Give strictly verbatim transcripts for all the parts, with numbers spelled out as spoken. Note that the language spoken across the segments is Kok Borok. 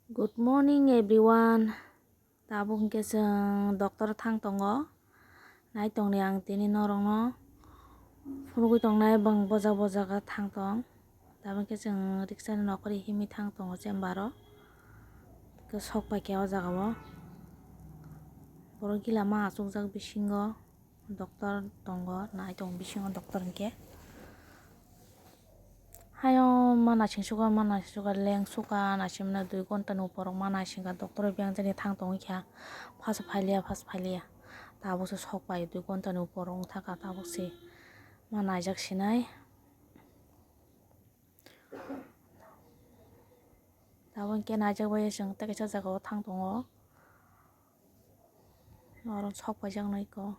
Good morning everyone. Tabuk hwnkhe chwng doctor thang tongo. Nai tongni ang tini norokno phunugwi tongnai bwng boja boja khe thang tong. Tabuk hwnkhe chwng riksani nokhorwi himwi thang tongo chamber o. Khe sok paikha o jaga o. Borok gila ma achukjak bisingo. Doctor tongo, nai tongo bisingo doctor hwnkhe. Hayo ma naising suka, ma naising suka, leng suka, naising mano dui ghonta ni upor rok ma naising kha, doctor bai biyang jani thang tongwi kha, first phailiya, first phailiya. Tabuk se sok pai dui ghonta ni upor wng thaka, tabuk se ma naijak sinai. Tabuk hwnkhe naijak bai chwng tei kaisa jaga o thang tongo. Oro sok paijak nai kho.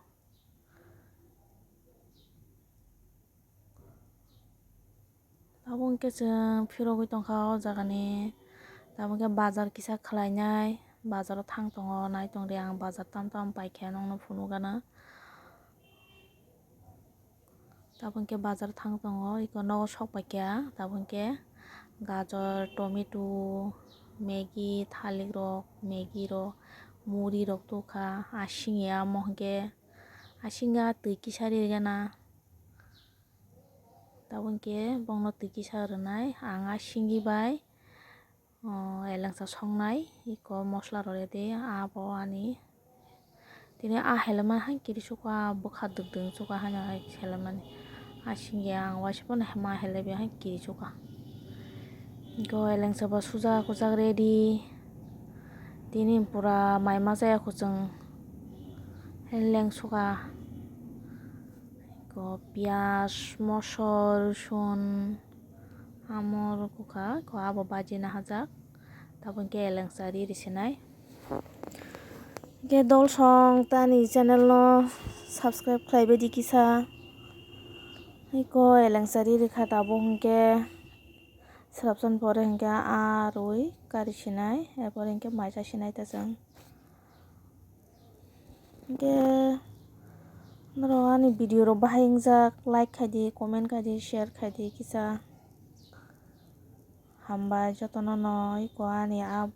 Tabuk hwnkhe chwng phirogwi tongkha o jagani. Tabuk hwnkhe bazar kisa khlainai. Bazaro thang tongo, nai tongdi ang bazar tam tam paikha nokno phunukgana. Tabuk hwnkhe bazar thang tongo, eko nogo sok paikha. Tabuk hwnkhe gajor, tomato, Maggi, thalik rok, Maggi rok, muri rok tukha, asingya amo hwnkhe asingya twi kisa ririgana. Tabuk hwnkhe bongno twi kisa rwnai, ang asingya bai. O, elengsa songnai, eko mosla rw rwdi, abo ani. Tini a helema hai kiri suka, bwkha dwk dwk suka haino hai helemani. Asingya ang waisa pono ma helebya hai kiri suka. Eko elengsa bo sujak kujak ready. Tini pura mai ma chaya kuchwng. Leng suka. Eko piyaj, mosol, rosun. Amo rwkha, ko abo baji nahajak, tabuk hwnkhe elengsa ri risinai. Hwnkhe dolsong tani channel no subscribe khlaibaidi kisa. Eko elengsa ri rikha tabuk hwnkhe swrapsan pore hwnkhe a rwi kari sinai, er pore hwnkhe maisa sinai ta chwng. Hwnkhe norok ani video rok bahai wngjak, like khaidi, comment khaidi, share khaidi kisa. Hambai jotono no eko ani a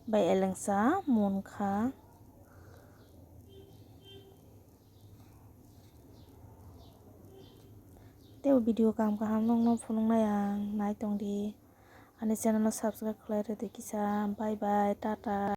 bai elengsa munkha. Tei video kaham kaham nokno phunuknai ang, nai tongdi. Ani channel no subscribe khlai rwdi kisa. Bye bye, tata.